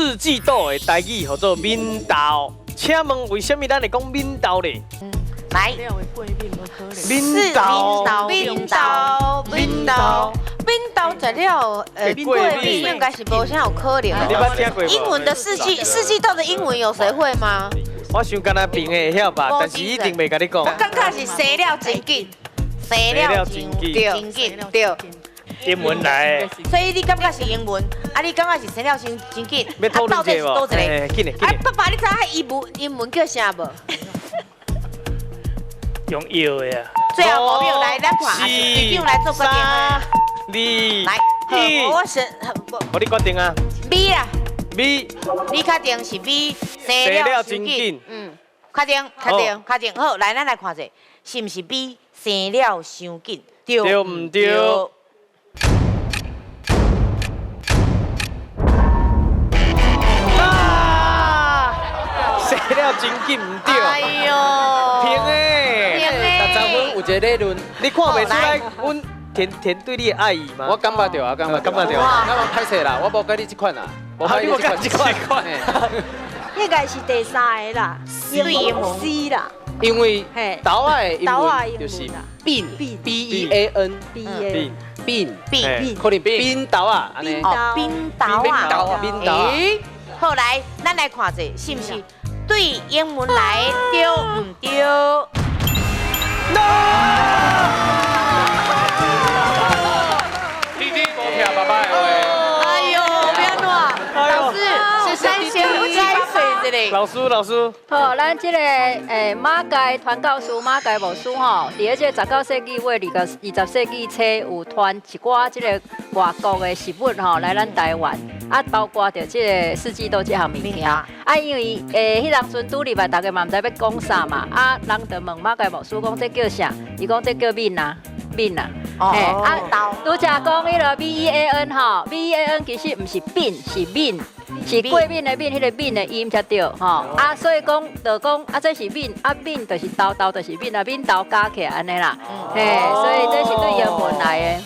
四季豆的台語號做敏豆。請問為啥物咱會講敏豆咧？來，敏豆，敏豆，敏豆，敏豆食了，過敏應該是無啥有可能。你捌聽過無？英文的四季豆的英文有誰會嗎？我想敢若平的會曉吧，但是一定袂共你講。我感覺是生了真緊，生了真緊，真緊，對。英文來的。所以你感覺是英文，啊，你感覺是生了真真緊，欲討論這無？到底是佗一個？緊的，啊，爸爸，你知影彼英文叫啥無？用搖的啊。最後5秒來，咱看，啊，是隊長來做決定啊。三、二、來，一，我先，予你決定啊。 B 啦。 B。你確定是 B？生了真緊。嗯，確定，確定，確定。好，來，咱來看者，是毋是 B？生了傷緊，對毋對？啊！生了真緊毋對。哎喲，平的，60分有一個理論，你看袂出來，阮甜甜對你的愛意嗎？我感覺著啊，感覺感覺著。感覺歹勢啦，我無佮你這款啦，無佮你這款。應該是第三個啦，C 啦。因為豆仔的英文就是 bean B E A N B A bean bean 可能冰豆仔，哦，冰豆仔，冰豆仔。好，來，咱來看者，是毋是對英文來對毋對？ No！弟弟無聽爸爸的話。哎喲，欲按怎？老師，咱先解釋一下。老師，老師。好，咱這个馬偕傳教士馬偕牧師吼，佇咧這個19世紀尾20世紀初，有傳一寡這个外國的食物吼來咱台灣，啊，包括著這个四季豆這項物件。啊，因為彼當陣拄入來，大家嘛毋知欲講啥嘛，啊，人就問馬偕牧師講這叫啥？伊講這叫敏啊，敏啊。嘿，啊，拄才講彼个 B E A N 吼，B E A N 其實毋是敏，是mint，是過敏的敏，彼个敏的音才對吼。啊，所以講就講啊，這是敏，啊敏就是豆豆就是敏啊，敏豆加起來按呢啦。嘿，所以這是對英文來的。